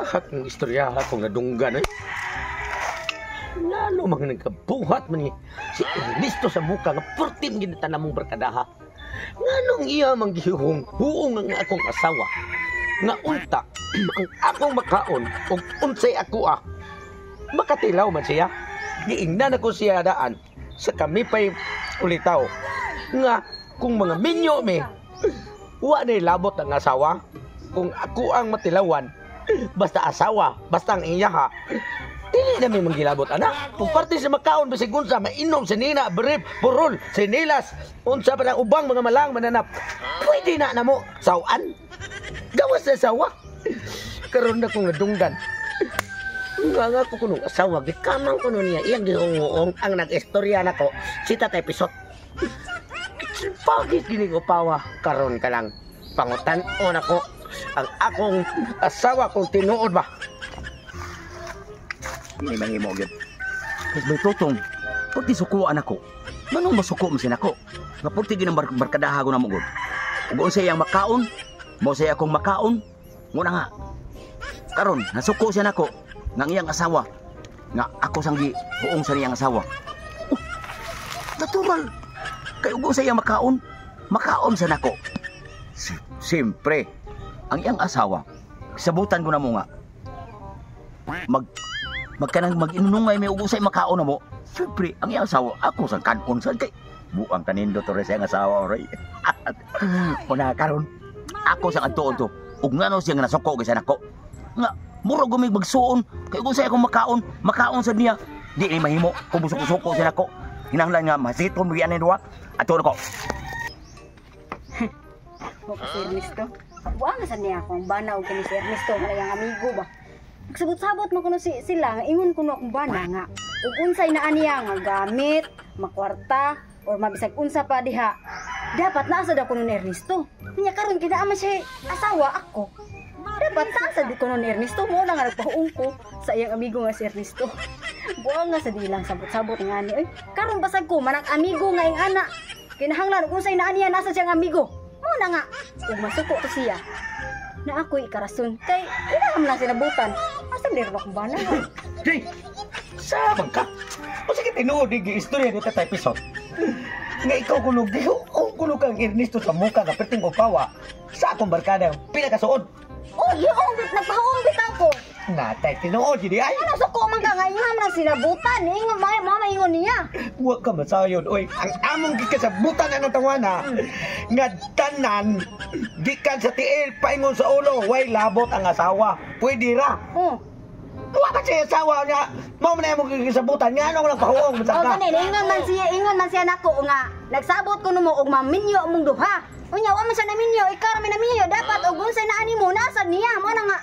Akong istorya akong nadunggan eh. Lalo mga nagkabuhat man ni si Ernesto sa muka nga purtim ginatan namong barkadaha. Nganong iya mang gihong huong ang akong asawa. Nga unta ang akong makaon ug unsay ako ah. Makatilaw man siya. Giingnan ako siya daan sa kami pa'y ulitaw. Nga kung mga minyo mi, wa na'y labot ang asawa. Kung ako ang matilawan, basta asawa, basta ang iyaha, dili na may manggilabot, anak. Kung parte sa makaon, bisig unsa, mainom, sinina, brief, burol, sinilas, unsa pa ng ubang mga malang mananap, pwede na na mo, sawan. Gawas sa sawa. Karon na kong nadunggan. Nga nga ko kunong asawa, gikamang ko nun niya, iyang gihunguong ang nag-istorya nako, si Tatay Pisot. Pagit gini ko pawa, karon ka lang. Pangutan-on ako, ang akong asawa kung tinuod ba. May mahimo gyud. Kay may tutong, purti sukuan ako. Manong masuko man sinako? Nga purti ginang barkadaha ko na mo gud. Ug unsay iyang makaon, mo say akong makaon. Muna nga. Karon nasuko siya nako nga ang iyang asawa nga ako sang gi buong sa niyang asawa. Oh, natural. Kay ug unsay iyang makaon, makaon sa nako. Siyempre, ang iyang asawa, sabutan ko na mo nga magkanang mag-inunungay may ug unsay makaon na mo. Siyempre, ang iyang asawa, ako sang kanon sa kay buang kanindo to sa iyang asawa oray. Una karon, ako sang adtuon to. Ug ngano siya nga nasuko gyud sa nako. Nga murag gumig magsuon kay ug unsay akong makaon, makaon sad niya. Di ni mahimo kung musuko-suko siya nako. Hinahanglan nga masiton mo ani duha. Adtuon ko. Mo si Ernesto. Buang sa niya akong bana og kini si Ernesto nga iyang amigo ba. Nagsabot-sabot man kuno si sila nga ingon kuno akong bana nga ug unsay naa niya nga gamit, makwarta or mabisag unsa pa diha. Dapat naa sa daw kuno ni Ernesto. Nya karon kinaa man siya asawa ako. Dapat naa sa kuno ni Ernesto mo na nga nagpahuong ko sa iyang amigo nga si Ernesto. Buang nga sa dilang sabot-sabot nga ni. Oy, karon basag ko manang amigo nga ing ana. Kinahanglan ug unsay naa niya nasa siyang amigo. Mo na nga ug masuko to siya. Na ako'y ikarason kay ilaham lang sinabutan. Asa meron akong bana nga. Jay, sabang ka. O sige, tinuod di istorya ni Tatay Pisot. Nga ikaw kuno gihuong kuno kang Ernesto sa muka nga perting upawa sa akong barkada pinakasuod. Oh, gihuong bit nagpahuong bitaw ko. Natay tinuod gid ay. Ano suko man ka nga ingam lang sinabutan. Ingon mga mama ingon niya. Wa ka masayon oy. Ang among gikasabutan anong tawana nga tanan gikan sa tiil paingon sa ulo, way labot ang asawa. Pwede ra. Oh. Wa ka siya asawa niya. Mao man na imong gikasabutan nga ano lang pahuong Oh, ka. gani ingon man siya nako nga nagsabot ko nimo og maminyo among duha. Unya wa man siya naminyo, ikaw ra may naminyo dapat og unsay naa nimo nasa niya mo na nga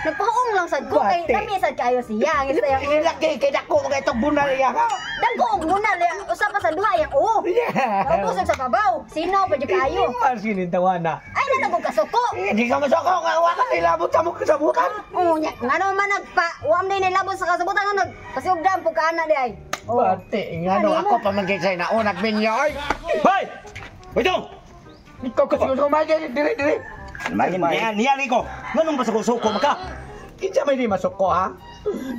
nagpahuong lang sad ko kay Bate. lami sad kaayo siya ang isa yang Laki kay dako mga itong bunal iya ka. dagko og bunal yang usa pa sa duha yang oo. Yeah. Naubos og sa babaw. Sino pa jud kaayo. Marsilin tawana. Ay na nagog kasuko. Hindi ka masoko nga wa ka nilabot sa mong kasabutan. Oh, nya ngano man nagpa wa man day nilabot sa kasabutan nga nag pasiugdaan po ka ana di ay. Oh. Bate, ngano Ano ako pa man kay na unag minyo oy. Hoy! Wait! Ikaw kasi gusto kumain dire dire. Niya, niya ko. Nganong basuko-suko maka? Kinsa may di masuko ha?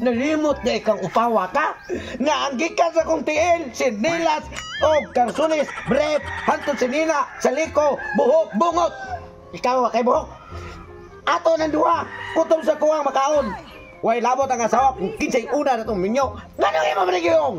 Nalimot na ikang upawa ka? Nga ang gikan sa kong tiil, sinilas, og karsunis, brep, hantod sinina, saliko, buhok, bungot. Ikaw kay buhok. Ato ng duha, kutob sa kuwang makaon. Way labot ang asawa kung kinsay una na itong minyo. Ngano imo man giyong?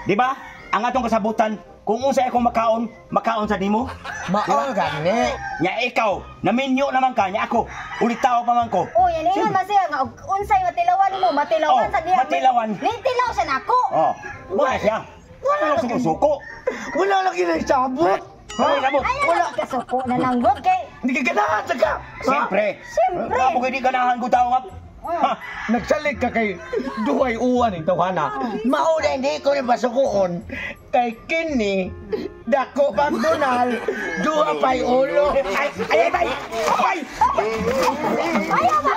Di ba? Ang atong kasabutan, kung unsay akong makaon, makaon sa nimo. Mao gani. Nya ikaw, naminyo naman ka, nya ako. Ulit tao pa man ko. Oh, yan ingon man siya nga og unsay matilawan mo, matilawan Oh, sa diya. matilawan. Nitilaw siya nako. Oh, wala siya. Wala suko-suko. Wala lang ginasabot. Wala sabot. Ay, wala kasuko na lang gud kay Hindi ka ganahan sa ka. Siyempre. Siyempre. Ako hindi ganahan ko tao nga. Ha? Nagsalig ka kay duhay uwan ning tawhana. Mao na hindi ko ni pasukuon kay kini dako pang dunal duha pa'y ulo. Ay, ay, ay, ay! Ay! Ayaw ba?